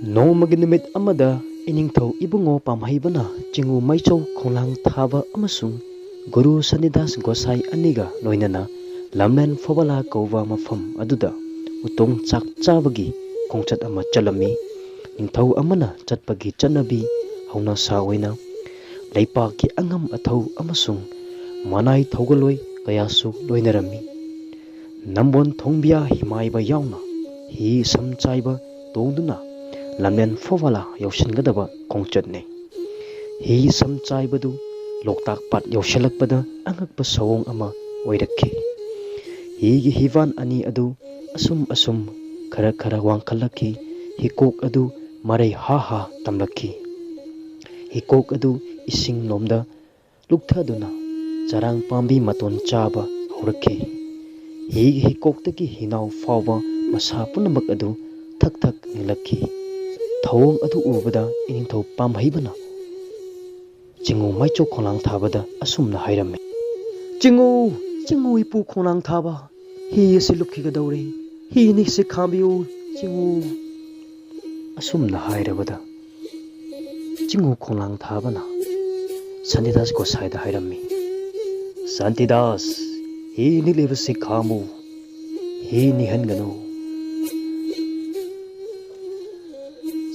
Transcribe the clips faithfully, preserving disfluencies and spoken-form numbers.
ꯅꯣꯡꯃꯒꯤ ꯅꯨꯃꯤꯠ ꯑꯃꯗ ꯏꯅꯤꯡꯊꯧ ꯏꯕꯨꯡꯉꯣ ꯄꯥꯝꯍꯩꯕꯅ ꯆꯤꯡꯉꯨ ꯃꯩꯆꯧ ꯈꯣꯡꯂꯥꯡ ꯊꯥꯕ ꯑꯃꯁꯨꯡ ꯒꯨꯔꯨ ꯁꯅꯤꯗꯥꯁ ꯒꯣꯁꯥꯏ ꯑꯅꯤꯒ ꯂꯣꯏꯅꯅ ꯂꯝꯂꯦꯟ ꯐꯣꯕꯥꯂꯥ ꯀꯧꯕ ꯃꯐꯝ ꯑꯗꯨꯗ ꯎꯇꯣꯡ ꯆꯥꯛ ꯆꯥꯕꯒꯤ ꯈꯣꯡꯆꯠ ꯑꯃ ꯆꯠꯂꯝꯃꯤ꯫ ꯅꯤꯡꯊꯧ ꯑꯃꯅ ꯆꯠꯄꯒꯤ ꯆꯠꯅꯕꯤ ꯍꯧꯅꯁꯥ ꯑꯣꯏꯅ ꯂꯩꯄꯥꯛꯀꯤ ꯑꯉꯝ ꯑꯊꯧ ꯑꯃꯁꯨꯡ ꯃꯅꯥꯏ ꯊꯧꯒꯜꯂꯣꯏ ꯀꯌꯥꯁꯨ ꯂꯣꯏꯅꯔꯝꯃꯤ꯫ ꯅꯝꯕꯣꯟ ꯊꯣꯡꯕꯤꯌꯥ ꯍꯤꯃꯥꯏꯕ ꯌꯥꯎꯅ ꯍꯤ ꯁꯝ ꯆꯥꯏꯕ ꯇꯣꯡꯗꯨꯅ ꯂꯝꯂꯦꯟ ꯐꯣꯕꯥꯂꯥ ꯌꯧꯁꯤꯟꯒꯗꯕ ꯈꯣꯡꯆꯠꯅꯤ꯫ ꯍꯤ ꯁꯝ ꯆꯥꯏꯕꯗꯨ ꯂꯣꯛꯇꯥꯛ ꯄꯥꯠ ꯌꯧꯁꯤꯜꯂꯛꯄꯗ ꯑꯉꯛꯄ ꯁꯑꯣꯡ ꯑꯃ ꯑꯣꯏꯔꯛꯈꯤ꯫ ꯍꯤꯒꯤ ꯍꯤꯕꯥꯟ ꯑꯅꯤ ꯑꯗꯨ ꯑꯁꯨꯝ ꯑꯁꯨꯝ ꯈꯔ ꯈꯔ ꯋꯥꯡꯈꯠꯂꯛꯈꯤ꯫ ꯍꯤꯀꯣꯛ ꯑꯗꯨ ꯃꯔꯩ ꯍꯥ ꯍꯥ ꯇꯝꯂꯛꯈꯤ꯫ ꯍꯤꯀꯣꯛ ꯑꯗꯨ ꯏꯁꯤꯡ ꯂꯣꯝꯗ ꯂꯨꯞꯊꯗꯨꯅ ꯆꯔꯥꯡ ꯄꯥꯝꯕꯤ ꯃꯇꯣꯟ ꯆꯥꯕ ꯍꯧꯔꯛꯈꯤ꯫ ꯍꯤꯒꯤ ꯍꯤꯀꯣꯛꯇꯒꯤ ꯍꯤꯅꯥꯎ ꯐꯥꯎꯕ ꯃꯁꯥ ꯄꯨꯝꯅꯃꯛ ꯑꯗꯨ ꯊꯛ ꯊꯛ ꯅꯤꯛꯂꯛꯈꯤ꯫ ꯊꯧꯑꯣꯡ ꯑꯗꯨ ꯎꯕꯗ ꯏꯅꯤꯡꯊꯧ ꯄꯥꯝꯍꯩꯕꯅ ꯆꯤꯡꯉꯨ ꯃꯩꯆꯧ ꯈꯣꯡꯂꯥꯡ ꯊꯥꯕꯗ ꯑꯁꯨꯝꯅ ꯍꯥꯏꯔꯝꯃꯤ, "ꯆꯤꯡꯉꯨ, ꯆꯤꯡꯉꯨ ꯏꯄꯨ ꯈꯣꯡꯂꯥꯡ ꯊꯥꯕ, ꯍꯤ ꯑꯁꯤ ꯂꯨꯞꯈꯤꯒꯗꯧꯔꯦ, ꯍꯤ ꯅꯤꯛꯁꯤ ꯈꯥꯝꯕꯤꯌꯨ, ꯆꯤꯡꯉꯨ"꯫ ꯑꯁꯨꯝꯅ ꯍꯥꯏꯔꯕꯗ ꯆꯤꯡꯉꯨ ꯈꯣꯡꯂꯥꯡ ꯊꯥꯕꯅ ꯁꯥꯟꯇꯤꯗꯥꯁ ꯒꯣꯁꯥꯏꯗ ꯍꯥꯏꯔꯝꯃꯤ, "ꯁꯥꯟꯇꯤꯗꯥꯁ, ꯍꯤ ꯅꯤꯛꯂꯤꯕꯁꯤ ꯈꯥꯝꯃꯨ, ꯍꯤ ꯅꯤꯛꯍꯟꯒꯅꯨ"꯫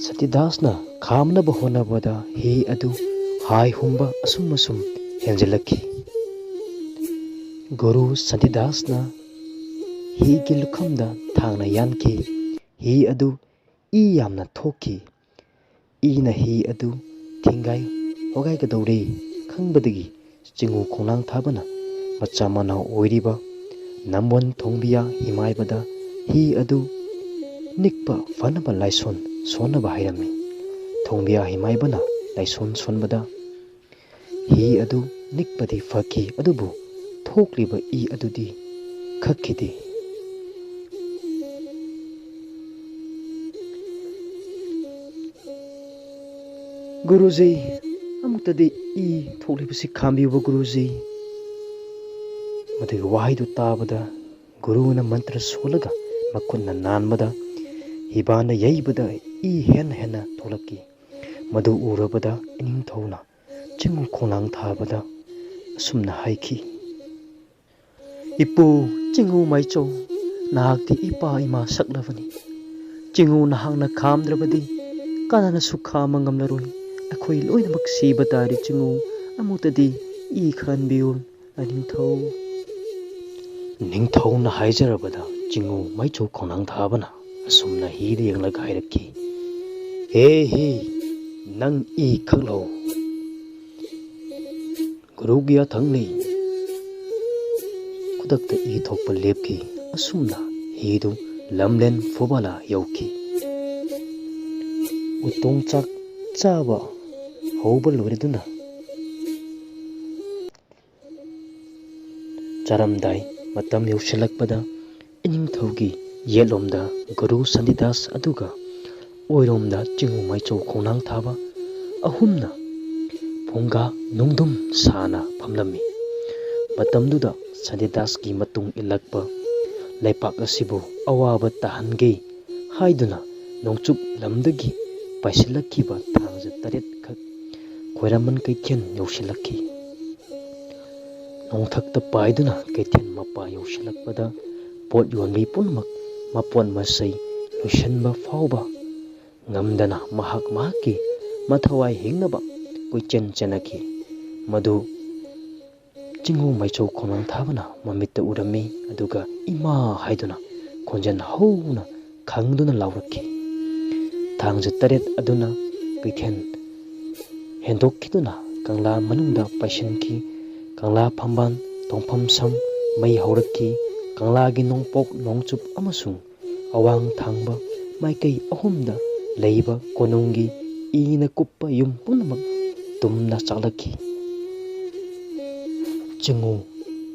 ꯁꯥꯟꯇꯤꯗꯥꯁꯅ ꯈꯥꯝꯅꯕ ꯍꯣꯠꯅꯕꯗ ꯍꯤ ꯑꯗꯨ ꯍꯥꯏ ꯍꯨꯝꯕ ꯑꯁꯨꯝ ꯑꯁꯨꯝ ꯍꯦꯟꯖꯤꯜꯂꯛꯈꯤ꯫ ꯒꯨꯔꯨ ꯁꯥꯟꯇꯤꯗꯥꯁꯅ ꯍꯤꯒꯤ ꯂꯨꯈꯝꯗ ꯊꯥꯡꯅ ꯌꯥꯟꯈꯤ꯫ ꯍꯤ ꯑꯗꯨ ꯏ ꯌꯥꯝꯅ ꯊꯣꯛꯈꯤ꯫ ꯏꯅ ꯍꯤ ꯑꯗꯨ ꯊꯤꯡꯒꯥꯏ ꯍꯣꯒꯥꯏꯒꯗꯧꯔꯦ ꯈꯪꯕꯗꯒꯤ ꯆꯤꯡꯉꯨ ꯈꯣꯡꯂꯥꯡ ꯊꯥꯕꯅ ꯃꯆꯥ ꯃꯅꯥꯎ ꯑꯣꯏꯔꯤꯕ ꯅꯝꯕꯣꯟ ꯊꯣꯡꯕꯤꯌꯥ ꯍꯤꯃꯥꯏꯕꯗ ꯍꯤ ꯑꯗꯨ ꯅꯤꯛꯄ ꯐꯅꯕ ꯂꯥꯏꯁꯣꯟ ꯁꯣꯟꯅꯕ ꯍꯥꯏꯔꯝꯃꯤ꯫ ꯊꯣꯡꯕꯤꯌꯥ ꯍꯤꯃꯥꯏꯕꯅ ꯂꯥꯏꯁꯣꯟ ꯁꯣꯟꯕꯗ ꯍꯤ ꯑꯗꯨ ꯅꯤꯛꯄꯗꯤ ꯐꯈꯤ, ꯑꯗꯨꯕꯨ ꯊꯣꯛꯂꯤꯕ ꯏ ꯑꯗꯨꯗꯤ ꯈꯛꯈꯤꯗꯦ꯫ "ꯒꯨꯔꯨꯖꯤ, ꯑꯃꯨꯛꯇꯗꯤ ꯏ ꯊꯣꯛꯂꯤꯕꯁꯤ ꯈꯥꯝꯕꯤꯌꯨꯕ ꯒꯨꯔꯨꯖꯤ"꯫ ꯃꯗꯨꯒꯤ ꯋꯥꯍꯩꯗꯨ ꯇꯥꯕꯗ ꯒꯨꯔꯨꯅ ꯃꯟꯇ꯭ꯔ ꯁꯣꯜꯂꯒ ꯃꯈꯨꯠꯅ ꯅꯥꯟꯕꯗ ꯍꯤꯕꯥꯅ ꯌꯩꯕꯗ ꯏ ꯍꯦꯟꯅ ꯍꯦꯟꯅ ꯊꯣꯛꯂꯛꯈꯤ꯫ ꯃꯗꯨ ꯎꯔꯕꯗ ꯏꯅꯤꯡꯊꯧꯅ ꯆꯤꯡꯉꯨ ꯈꯣꯡꯅꯥꯡ ꯊꯥꯕꯗ ꯑꯁꯨꯝꯅ ꯍꯥꯏꯈꯤ, "ꯏꯄꯨ ꯆꯤꯡꯉꯨ ꯃꯥꯏꯆꯧ, ꯅꯍꯥꯛꯇꯤ ꯏꯄꯥ ꯏꯃꯥ ꯁꯛꯂꯕꯅꯤ꯫ ꯆꯤꯡꯉꯨ ꯅꯍꯥꯛꯅ ꯈꯥꯝꯗ꯭ꯔꯕꯗꯤ ꯀꯅꯥꯅꯁꯨ ꯈꯥꯝꯕ ꯉꯝꯂꯔꯣꯏ꯫ ꯑꯩꯈꯣꯏ ꯂꯣꯏꯅꯃꯛ ꯁꯤꯕ ꯇꯥꯔꯦ ꯆꯤꯡꯉꯨ, ꯑꯃꯨꯛꯇꯗꯤ ꯏ ꯈꯥꯟꯕꯤꯌꯨ ꯂꯥꯏꯅꯤꯡꯊꯧ"꯫ ꯅꯤꯡꯊꯧꯅ ꯍꯥꯏꯖꯔꯕꯗ ꯆꯤꯡꯉꯨ ꯃꯥꯏꯆꯧ ꯈꯣꯡꯅꯥꯡ ꯊꯥꯕꯅ ꯑꯁꯨꯝꯅ ꯍꯤꯗ ꯌꯦꯡꯂꯒ ꯍꯥꯏꯔꯛꯈꯤ, "ꯍꯦ ꯍꯤ, ꯅꯪ ꯏ ꯈꯛꯂꯣ? ꯒꯨꯔꯨꯒꯤ ꯌꯥꯊꯪꯅꯤ"꯫ ꯈꯨꯗꯛꯇ ꯏ ꯊꯣꯛꯄ ꯂꯦꯞꯈꯤ꯫ ꯑꯁꯨꯝꯅ ꯍꯤꯗꯨ ꯂꯝꯂꯦꯟ ꯐꯨꯕꯥꯂꯥ ꯌꯧꯈꯤ꯫ ꯎꯇꯣꯡ ꯆꯥꯛ ꯆꯥꯕ ꯍꯧꯕ ꯂꯣꯏꯔꯗꯨꯅ ꯆꯥꯔꯝꯗꯥꯏ ꯃꯇꯝ ꯌꯧꯁꯤꯜꯂꯛꯄꯗ ꯏꯅꯤꯡꯊꯧꯒꯤ ꯌꯦꯠꯂꯣꯝꯗ ꯒꯨꯔꯨ ꯁꯥꯟꯇꯤꯗꯥꯁ ꯑꯗꯨꯒ ꯑꯣꯏꯔꯣꯝꯗ ꯆꯤꯡꯉꯨ ꯃꯥꯏꯆꯧ ꯈꯣꯡꯅꯥꯡ ꯊꯥꯕ ꯑꯍꯨꯝꯅ ꯐꯨꯡꯒꯥ ꯅꯨꯡꯗꯨꯝ ꯁꯥꯅ ꯐꯝꯂꯝꯃꯤ꯫ ꯃꯇꯝꯗꯨꯗ ꯁꯥꯟꯇꯤꯗꯥꯁꯀꯤ ꯃꯇꯨꯡ ꯏꯜꯂꯛꯄ ꯂꯩꯄꯥꯛ ꯑꯁꯤꯕꯨ ꯑꯋꯥꯕ ꯇꯥꯍꯟꯒꯦ ꯍꯥꯏꯗꯨꯅ ꯅꯣꯡꯆꯨꯞ ꯂꯝꯗꯒꯤ ꯄꯥꯏꯁꯤꯜꯂꯛꯈꯤꯕ ꯊꯥꯡꯖ ꯇꯔꯦꯠꯈꯛ ꯈ꯭ꯋꯥꯏꯔꯝꯕꯟ ꯀꯩꯊꯦꯜ ꯌꯧꯁꯤꯜꯂꯛꯈꯤ꯫ ꯅꯣꯡꯊꯛꯇ ꯄꯥꯏꯗꯨꯅ ꯀꯩꯊꯦꯜ ꯃꯄꯥ ꯌꯧꯁꯤꯜꯂꯛꯄꯗ ꯄꯣꯠ ꯌꯣꯟꯕꯤ ꯄꯨꯝꯅꯃꯛ ꯃꯄꯣꯠ ꯃꯆꯩ ꯂꯣꯏꯁꯤꯟꯕ ꯐꯥꯎꯕ ꯉꯝꯗꯅ ꯃꯍꯥꯛ ꯃꯍꯥꯛꯀꯤ ꯃꯊꯋꯥꯏ ꯍꯤꯡꯅꯕ ꯀꯣꯏꯆꯦꯟ ꯆꯦꯟꯅꯈꯤ꯫ ꯃꯗꯨ ꯆꯤꯡꯉꯨ ꯃꯥꯏꯆꯧ ꯈꯣꯡꯅꯥꯡ ꯊꯥꯕꯅ ꯃꯃꯤꯠꯇ ꯎꯔꯝꯃꯤ, ꯑꯗꯨꯒ "ꯏꯃꯥ" ꯍꯥꯏꯗꯨꯅ ꯈꯣꯟꯖꯦꯜ ꯍꯧꯅ ꯈꯪꯗꯨꯅ ꯂꯥꯎꯔꯛꯈꯤ꯫ ꯊꯥꯡꯖ ꯇꯔꯦꯠ ꯑꯗꯨꯅ ꯀꯩꯊꯦꯜ ꯍꯦꯟꯗꯣꯛꯈꯤꯗꯨꯅ ꯀꯪꯂꯥ ꯃꯅꯨꯡꯗ ꯄꯥꯏꯁꯤꯟꯈꯤ꯫ ꯀꯪꯂꯥ ꯐꯝꯕꯥꯜ, ꯇꯣꯡꯐꯝ ꯁꯝ, ꯃꯩ ꯍꯧꯔꯛꯈꯤ꯫ ꯀꯪꯂꯥꯒꯤ ꯅꯣꯡꯄꯣꯛ ꯅꯣꯡꯆꯨꯞ ꯑꯃꯁꯨꯡ ꯑꯋꯥꯡ ꯊꯪꯕ ꯃꯥꯏꯀꯩ ꯑꯍꯨꯝꯗ ꯂꯩꯕ ꯀꯣꯅꯨꯡꯒꯤ ꯏꯅ ꯀꯨꯞꯄ ꯌꯨꯝ ꯄꯨꯝꯅꯃꯛ ꯇꯨꯝꯅ ꯆꯥꯛꯂꯛꯈꯤ꯫ ꯆꯤꯡꯉꯨ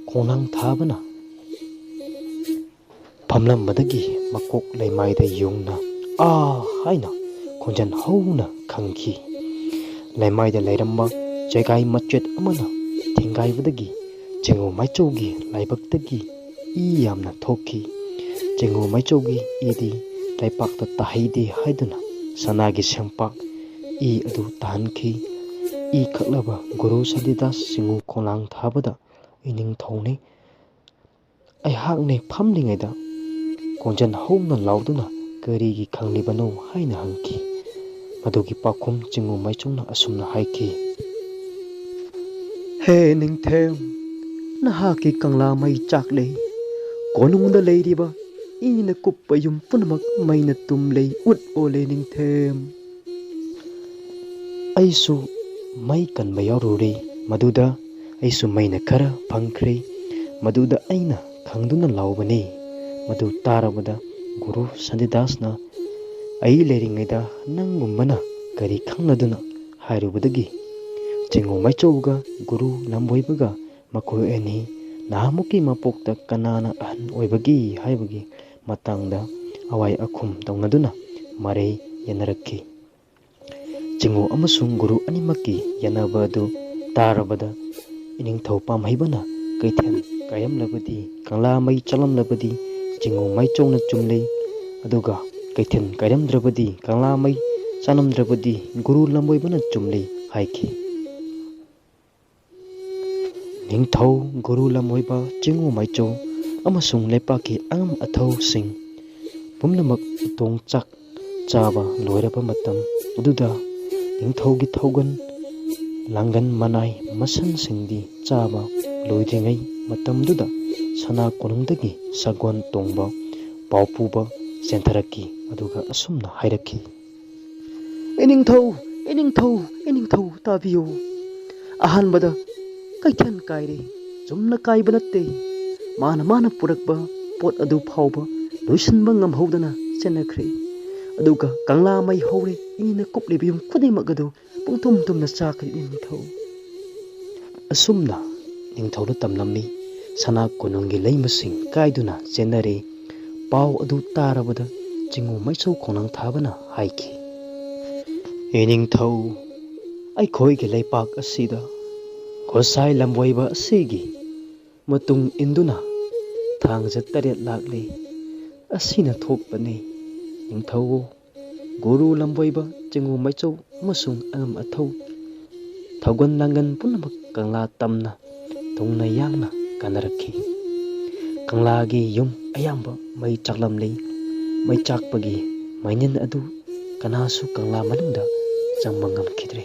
ꯈꯣꯡꯅꯥꯡ ꯊꯥꯕꯅ ꯐꯝꯂꯝꯕꯗꯒꯤ ꯃꯀꯣꯛ ꯂꯩꯃꯥꯏꯗ ꯌꯨꯡꯅ "ꯑꯥ" ꯍꯥꯏꯅ ꯈꯣꯟꯖꯦꯜ ꯍꯧꯅ ꯈꯪꯈꯤ꯫ ꯂꯩꯃꯥꯏꯗ ꯂꯩꯔꯝꯕ ꯆꯦꯒꯥꯏ ꯃꯆꯦꯠ ꯑꯃꯅ ꯊꯤꯡꯒꯥꯏꯕꯗꯒꯤ ꯆꯤꯡꯉꯨ ꯃꯥꯏꯆꯧꯒꯤ ꯂꯥꯏꯕꯛꯇꯒꯤ ꯏ ꯌꯥꯝꯅ ꯊꯣꯛꯈꯤ꯫ ꯆꯤꯡꯉꯨ ꯃꯥꯏꯆꯧꯒꯤ ꯏꯗꯤ ꯂꯩꯄꯥꯛꯇ ꯇꯥꯍꯩꯗꯦ ꯍꯥꯏꯗꯨꯅ ꯁꯅꯥꯒꯤ ꯁꯦꯝꯄꯥꯛ ꯏ ꯑꯗꯨ ꯇꯥꯍꯟꯈꯤ꯫ ꯏ ꯈꯛꯂꯕ ꯒꯨꯔꯨ ꯁꯥꯟꯇꯤꯗꯥꯁ ꯆꯤꯡꯉꯨ ꯈꯣꯡꯅꯥꯡ ꯊꯥꯕꯗ ꯏꯅꯤꯡꯊꯧꯅꯤ꯫ ꯑꯩꯍꯥꯛꯅ ꯐꯝꯂꯤꯉꯩꯗ ꯀꯣꯟꯖꯦꯜ ꯍꯧꯅ ꯂꯥꯎꯗꯨꯅ "ꯀꯔꯤꯒꯤ ꯈꯪꯂꯤꯕꯅꯣ?" ꯍꯥꯏꯅ ꯍꯪꯈꯤ꯫ ꯃꯗꯨꯒꯤ ꯄꯥꯎꯈꯨꯝ ꯆꯤꯡꯉꯨ ꯃꯥꯏꯆꯧꯅ ꯑꯁꯨꯝꯅ ꯍꯥꯏꯈꯤ: "ꯍꯦ ꯅꯤꯡꯊꯦꯝ, ꯅꯍꯥꯛꯀꯤ ꯀꯪꯂꯥ ꯃꯩ ꯆꯥꯛꯂꯦ꯫ ꯀꯣꯅꯨꯡꯗ ꯂꯩꯔꯤꯕ ꯏꯅ ꯀꯨꯞꯄ ꯌꯨꯝ ꯄꯨꯝꯅꯃꯛ ꯃꯩꯅ ꯇꯨꯝꯂꯦ, ꯎꯠ ꯑꯣꯜꯂꯦ ꯅꯤꯡꯊꯦꯝ꯫" ꯑꯩꯁꯨ ꯃꯩ ꯀꯟꯕ ꯌꯥꯎꯔꯨꯔꯦ꯫ ꯃꯗꯨꯗ ꯑꯩꯁꯨ ꯃꯩꯅ ꯈꯔ ꯐꯪꯈ꯭ꯔꯦ꯫ ꯃꯗꯨꯗ ꯑꯩꯅ ꯈꯪꯗꯨꯅ ꯂꯥꯎꯕꯅꯤ꯫ ꯃꯗꯨ ꯇꯥꯔꯕꯗ ꯒꯨꯔꯨ ꯁꯥꯟꯇꯤꯗꯥꯁꯅ "ꯑꯩ ꯂꯩꯔꯤꯉꯩꯗ ꯅꯪꯒꯨꯝꯕꯅ ꯀꯔꯤ ꯈꯪꯂꯗꯨꯅ?" ꯍꯥꯏꯔꯨꯕꯗꯒꯤ ꯆꯤꯡꯉꯨ ꯃꯥꯏꯆꯧꯒ ꯒꯨꯔꯨ ꯂꯝꯕꯣꯏꯕꯒ ꯃꯈꯣꯏ ꯑꯅꯤ ꯅꯍꯥꯟꯃꯨꯛꯀꯤ ꯃꯄꯣꯛꯇ ꯀꯅꯥꯅ ꯑꯍꯟ ꯑꯣꯏꯕꯒꯦ ꯍꯥꯏꯕꯒꯤ ꯃꯇꯥꯡꯗ ꯑꯋꯥꯏ ꯑꯈꯨꯝ ꯇꯧꯅꯗꯨꯅ ꯃꯔꯩ ꯌꯦꯟꯅꯔꯛꯈꯤ꯫ ꯆꯤꯡꯉꯨ ꯑꯃꯁꯨꯡ ꯒꯨꯔꯨ ꯑꯅꯤꯃꯛꯀꯤ ꯌꯦꯟꯅꯕ ꯑꯗꯨ ꯇꯥꯔꯕꯗ ꯏꯅꯤꯡꯊꯧ ꯄꯥꯝꯍꯩꯕꯅ ꯀꯩꯊꯦꯜ ꯀꯥꯏꯔꯝꯂꯕꯗꯤ, ꯀꯪꯂꯥ ꯃꯩ ꯆꯥꯛꯂꯝꯂꯕꯗꯤ ꯆꯤꯡꯉꯨ ꯃꯥꯏꯆꯧꯅ ꯆꯨꯝꯂꯤ, ꯑꯗꯨꯒ ꯀꯩꯊꯦꯜ ꯀꯥꯏꯔꯝꯗ꯭ꯔꯕꯗꯤ, ꯀꯪꯂꯥ ꯃꯩ ꯆꯥꯛꯂꯝꯗ꯭ꯔꯕꯗꯤ ꯒꯨꯔꯨ ꯂꯝꯕꯣꯏꯕꯅ ꯆꯨꯝꯂꯤ ꯍꯥꯏꯈꯤ꯫ ꯅꯤꯡꯊꯧ, ꯒꯨꯔꯨ ꯂꯝꯕꯣꯏꯕ, ꯆꯤꯡꯉꯨ ꯃꯥꯏꯆꯧ ꯑꯃꯁꯨꯡ ꯂꯩꯄꯥꯛꯀꯤ ꯑꯉꯝ ꯑꯊꯧꯁꯤꯡ ꯄꯨꯝꯅꯃꯛ ꯎꯇꯣꯡ ꯆꯥꯛ ꯆꯥꯕ ꯂꯣꯏꯔꯕ ꯃꯇꯝ ꯑꯗꯨꯗ ꯅꯤꯡꯊꯧꯒꯤ ꯊꯧꯒꯜ ꯂꯥꯡꯒꯟ ꯃꯅꯥꯏ ꯃꯁꯟꯁꯤꯡꯗꯤ ꯆꯥꯕ ꯂꯣꯏꯗ꯭ꯔꯤꯉꯩ ꯃꯇꯝꯗꯨꯗ ꯁꯅꯥ ꯀꯣꯅꯨꯡꯗꯒꯤ ꯁꯒꯣꯜ ꯇꯣꯡꯕ ꯄꯥꯎ ꯄꯨꯕ ꯆꯦꯟꯊꯔꯛꯈꯤ꯫ ꯑꯗꯨꯒ ꯑꯁꯨꯝꯅ ꯍꯥꯏꯔꯛꯈꯤ: "ꯏꯅꯤꯡꯊꯧ, ꯏꯅꯤꯡꯊꯧ, ꯏꯅꯤꯡꯊꯧ, ꯇꯥꯕꯤꯌꯨ꯫ ꯑꯍꯥꯟꯕꯗ ꯀꯩꯊꯦꯜ ꯀꯥꯏꯔꯦ꯫ ꯆꯨꯝꯅ ꯀꯥꯏꯕ ꯅꯠꯇꯦ꯫ ꯃꯥꯅ, ꯃꯥꯅ ꯄꯨꯔꯛꯄ ꯄꯣꯠ ꯑꯗꯨ ꯐꯥꯎꯕ ꯂꯣꯏꯁꯤꯟꯕ ꯉꯝꯍꯧꯗꯅ ꯆꯦꯟꯅꯈ꯭ꯔꯦ꯫ ꯑꯗꯨꯒ ꯀꯪꯂꯥ ꯃꯩ ꯍꯧꯔꯦ꯫ ꯏꯅ ꯀꯨꯞꯂꯤꯕ ꯌꯨꯝ ꯈꯨꯗꯤꯡꯃꯛ ꯑꯗꯨ ꯄꯨꯡꯇꯨꯝ ꯇꯨꯝꯅ ꯆꯥꯈ꯭ꯔꯦ, ꯏꯅꯤꯡꯊꯧ꯫" ꯑꯁꯨꯝꯅ ꯅꯤꯡꯊꯧꯅ ꯇꯝꯂꯝꯃꯤ꯫ ꯁꯅꯥ ꯀꯣꯅꯨꯡꯒꯤ ꯂꯩꯃꯁꯤꯡ ꯀꯥꯏꯗꯨꯅ ꯆꯦꯟꯅꯔꯦ꯫ ꯄꯥꯎ ꯑꯗꯨ ꯇꯥꯔꯕꯗ ꯆꯤꯡꯉꯨ ꯃꯩꯆꯧ ꯈꯣꯡꯅꯥꯡ ꯊꯥꯕꯅ ꯍꯥꯏꯈꯤ: "ꯏꯅꯤꯡꯊꯧ, ꯑꯩꯈꯣꯏꯒꯤ ꯂꯩꯄꯥꯛ ꯑꯁꯤꯗ ꯒꯣꯁꯥꯏ ꯂꯝꯕꯣꯏꯕ ꯑꯁꯤꯒꯤ ꯃꯇꯨꯡ ꯏꯟꯗꯨꯅ ꯊꯥꯡꯖ ꯇꯔꯦꯠ ꯂꯥꯛꯂꯤ꯫ ꯑꯁꯤꯅ ꯊꯣꯛꯄꯅꯤ꯫ ꯅꯤꯡꯊꯧ, ꯒꯨꯔꯨ ꯂꯝꯕꯣꯏꯕ, ꯆꯤꯡꯉꯨ ꯃꯩꯆꯧ ꯑꯃꯁꯨꯡ ꯑꯉꯝ ꯑꯊꯧ, ꯊꯧꯒꯜ ꯂꯥꯡꯒꯜ ꯄꯨꯝꯅꯃꯛ ꯀꯪꯂꯥ ꯇꯝꯅ ꯊꯨꯡꯅ ꯌꯥꯡꯅ ꯀꯥꯅꯔꯛꯈꯤ꯫ ꯀꯪꯂꯥꯒꯤ ꯌꯨꯝ ꯑꯌꯥꯝꯕ ꯃꯩ ꯆꯥꯛꯂꯝꯂꯤ꯫ ꯃꯩ ꯆꯥꯛꯄꯒꯤ ꯃꯩꯅꯤꯟ ꯑꯗꯨ ꯀꯅꯥꯁꯨ ꯀꯪꯂꯥ ꯃꯅꯨꯡꯗ ꯆꯪꯕ ꯉꯝꯈꯤꯗ꯭ꯔꯦ꯫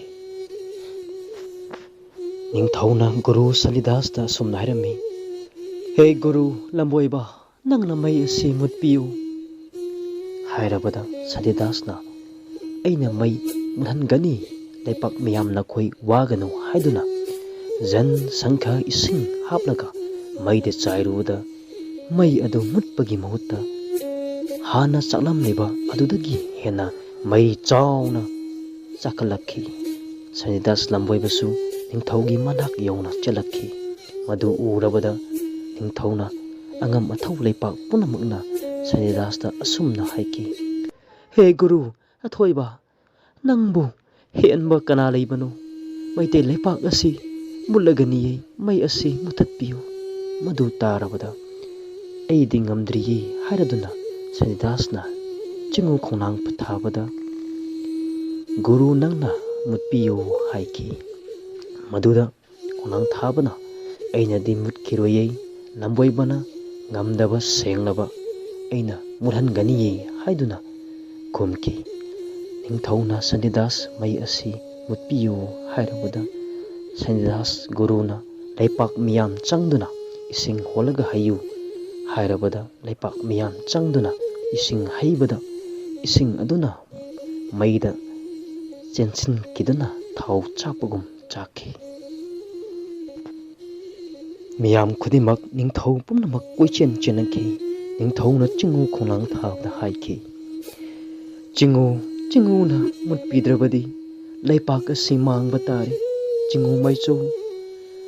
ꯅꯤꯡꯊꯧꯅ ꯒꯨꯔꯨ ꯁꯅꯤꯗꯥꯁꯇ ꯑꯁꯨꯝꯅ ꯍꯥꯏꯔꯝꯃꯤ, "ꯍꯦ ꯒꯨꯔꯨ ꯂꯝꯕꯣꯏꯕ, ꯅꯪꯅ ꯃꯩ ꯑꯁꯤ ꯃꯨꯠꯄꯤꯌꯨ" ꯍꯥꯏꯔꯕꯗ, ꯁꯅꯤꯗꯥꯁꯅ, "ꯑꯩꯅ ꯃꯩ ꯃꯨꯠꯍꯟꯒꯅꯤ, ꯂꯩꯄꯥꯛ ꯃꯤꯌꯥꯝ ꯅꯈꯣꯏ ꯋꯥꯒꯅꯨ" ꯍꯥꯏꯗꯨꯅ ꯖꯟ ꯁꯪꯈ ꯏꯁꯤꯡ ꯍꯥꯞꯂꯒ ꯃꯩꯗ ꯆꯥꯏꯔꯨꯕꯗ, ꯃꯩ ꯑꯗꯨ ꯃꯨꯠꯄꯒꯤ ꯃꯍꯨꯠꯇ ꯍꯥꯟꯅ ꯆꯥꯛꯂꯝꯂꯤꯕ ꯑꯗꯨꯗꯒꯤ ꯍꯦꯟꯅ ꯃꯩ ꯆꯥꯎꯅ ꯆꯥꯛꯈꯠꯂꯛꯈꯤ꯫ ꯁꯅꯤꯗꯥꯁ ꯂꯝꯕꯣꯏꯕꯁꯨ ꯅꯤꯡꯊꯧꯒꯤ ꯃꯅꯥꯛ ꯌꯧꯅ ꯆꯦꯜꯂꯛꯈꯤ꯫ ꯃꯗꯨ ꯎꯔꯕꯗ ꯅꯤꯡꯊꯧꯅ ꯑꯉꯝ ꯑꯊꯧ ꯂꯩꯄꯥꯛ ꯄꯨꯝꯅꯃꯛꯅ ꯁꯅꯤꯗꯥꯁꯇ ꯑꯁꯨꯝꯅ ꯍꯥꯏꯈꯤ, "ꯍꯦ ꯒꯨꯔꯨ ꯑꯊꯣꯏꯕ, ꯅꯪꯕꯨ ꯍꯦꯟꯕ ꯀꯅꯥ ꯂꯩꯕꯅꯣ? ꯃꯩꯇꯩ ꯂꯩꯄꯥꯛ ꯑꯁꯤ ꯃꯨꯠꯂꯒꯅꯤꯌꯦ, ꯃꯩ ꯑꯁꯤ ꯃꯨꯊꯠꯄꯤꯌꯨ"꯫ ꯃꯗꯨ ꯇꯥꯔꯕꯗ, "ꯑꯩꯗꯤ ꯉꯝꯗ꯭ꯔꯤꯌꯦ" ꯍꯥꯏꯔꯗꯨꯅ ꯁꯅꯤꯗꯥꯁꯅ ꯆꯤꯡꯉꯨ ꯈꯣꯡꯅꯥꯡ ꯊꯥꯕꯗ, "ꯒꯨꯔꯨ ꯅꯪꯅ ꯃꯨꯠꯄꯤꯌꯨ" ꯍꯥꯏꯈꯤ꯫ ꯃꯗꯨꯗ ꯈꯣꯡꯅꯥꯡ ꯊꯥꯕꯅ, "ꯑꯩꯅꯗꯤ ꯃꯨꯠꯈꯤꯔꯣꯏꯌꯦ, ꯂꯝꯕꯣꯏꯕꯅ ꯉꯝꯗꯕ ꯁꯦꯡꯂꯕ ꯑꯩꯅ ꯃꯨꯠꯍꯟꯒꯅꯤꯌꯦ" ꯍꯥꯏꯗꯨꯅ ꯈꯨꯝꯈꯤ꯫ ꯅꯤꯡꯊꯧꯅ ꯁꯅꯤꯗꯥꯁ ꯃꯩ ꯑꯁꯤ ꯃꯨꯠꯄꯤꯌꯨ ꯍꯥꯏꯔꯕꯗ, ꯁꯅꯤꯗꯥꯁ ꯒꯨꯔꯨꯅ ꯂꯩꯄꯥꯛ ꯃꯤꯌꯥꯝ ꯆꯪꯗꯨꯅ ꯏꯁꯤꯡ ꯍꯣꯜꯂꯒ ꯍꯩꯌꯨ ꯍꯥꯏꯔꯕꯗ, ꯂꯩꯄꯥꯛ ꯃꯤꯌꯥꯝ ꯆꯪꯗꯨꯅ ꯏꯁꯤꯡ ꯍꯩꯕꯗ, ꯏꯁꯤꯡ ꯑꯗꯨꯅ ꯃꯩꯗ ꯆꯦꯟꯁꯤꯟꯈꯤꯗꯨꯅ ꯊꯥꯎ ꯆꯥꯛꯄꯒꯨꯝ ꯆꯥꯛꯈꯤ꯫ ꯃꯤꯌꯥꯝ ꯈꯨꯗꯤꯡꯃꯛ, ꯅꯤꯡꯊꯧ ꯄꯨꯝꯅꯃꯛ ꯀꯣꯏꯆꯦꯟ ꯆꯦꯟꯅꯈꯤ꯫ ꯅꯤꯡꯊꯧꯅ ꯆꯤꯡꯉꯨ ꯈꯣꯡꯅꯥꯡ ꯊꯥꯕꯗ ꯍꯥꯏꯈꯤ, "ꯆꯤꯡꯉꯨ, ꯆꯤꯡꯉꯨꯅ ꯃꯨꯠꯄꯤꯗ꯭ꯔꯕꯗꯤ ꯂꯩꯄꯥꯛ ꯑꯁꯤ ꯃꯥꯡꯕ ꯇꯥꯔꯦ꯫ ꯆꯤꯡꯉꯨ ꯃꯩꯆꯧ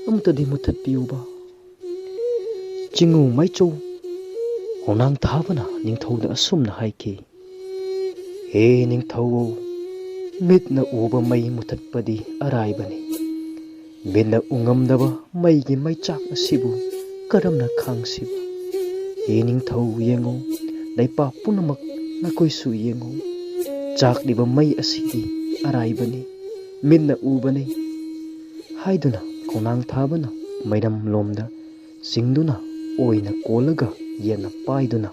ꯑꯃꯨꯛꯇꯗꯤ ꯃꯨꯠꯊꯠꯄꯤꯌꯨꯕ"꯫ ꯆꯤꯡꯉꯨ ꯃꯩꯆꯧ ꯈꯣꯡꯅꯥꯡ ꯊꯥꯕꯅ ꯅꯤꯡꯊꯧꯗ ꯑꯁꯨꯝꯅ ꯍꯥꯏꯈꯤ, "ꯍꯦ ꯅꯤꯡꯊꯧ, ꯃꯤꯠꯅ ꯎꯕ ꯃꯩ ꯃꯨꯊꯠꯄꯗꯤ ꯑꯔꯥꯏꯕꯅꯤ꯫ ꯃꯤꯠꯅ ꯎꯉꯝꯗꯕ ꯃꯩꯒꯤ ꯃꯩꯆꯥꯛ ꯑꯁꯤꯕꯨ ꯀꯔꯝꯅ ꯈꯥꯡꯁꯤꯕ? ꯍꯦ ꯅꯤꯡꯊꯧ, ꯌꯦꯡꯉꯨ, ꯂꯩꯄꯥꯛ ꯄꯨꯝꯅꯃꯛ ꯅꯈꯣꯏꯁꯨ ꯌꯦꯡꯉꯨ, ꯆꯥꯛꯂꯤꯕ ꯃꯩ ꯑꯁꯤꯗꯤ ꯑꯔꯥꯏꯕꯅꯤ, ꯃꯤꯠꯅ ꯎꯕꯅꯤ" ꯍꯥꯏꯗꯨꯅ ꯈꯣꯡꯅꯥꯡ ꯊꯥꯕꯅ ꯃꯩꯔꯝ ꯂꯣꯝꯗ ꯆꯤꯡꯗꯨꯅ ꯑꯣꯏꯅ ꯀꯣꯜꯂꯒ ꯌꯦꯟꯅ ꯄꯥꯏꯗꯨꯅ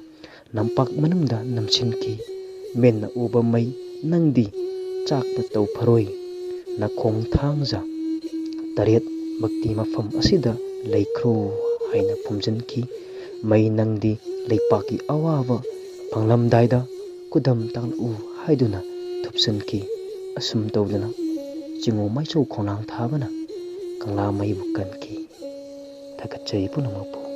ꯅꯝꯄꯥꯛ ꯃꯅꯨꯡꯗ ꯅꯝꯁꯤꯟꯈꯤ꯫ "ꯃꯤꯠꯅ ꯎꯕ ꯃꯩ, ꯅꯪꯗꯤ ꯆꯥꯛꯄ ꯇꯧꯐꯔꯣꯏ꯫ ꯅꯈꯣꯡ ꯊꯥꯡꯖ ꯇꯔꯦꯠ ꯃꯛꯇꯤ ꯃꯐꯝ ꯑꯁꯤꯗ ꯂꯩꯈ꯭ꯔꯣ" ꯍꯥꯏꯅ ꯐꯨꯝꯖꯤꯟꯈꯤ꯫ "ꯃꯩ, ꯅꯪꯗꯤ ꯂꯩꯄꯥꯛꯀꯤ ꯑꯋꯥꯕ ꯐꯪꯂꯝꯗꯥꯏꯗ ꯈꯨꯗꯝ ꯇꯥꯛꯂꯛꯎ" ꯍꯥꯏꯗꯨꯅ ꯊꯨꯞꯆꯤꯟꯈꯤ꯫ ꯑꯁꯨꯝ ꯇꯧꯗꯅ ꯆꯤꯡꯉꯨ ꯃꯥꯏꯆꯧ ꯈꯣꯡꯅꯥꯡ ꯊꯥꯕꯅ ꯀꯪꯂꯥ ꯃꯩꯕꯨ ꯀꯟꯈꯤ꯫ ꯊꯥꯒꯠꯆꯔꯤ ꯄꯨꯝꯅꯃꯛꯄꯨ꯫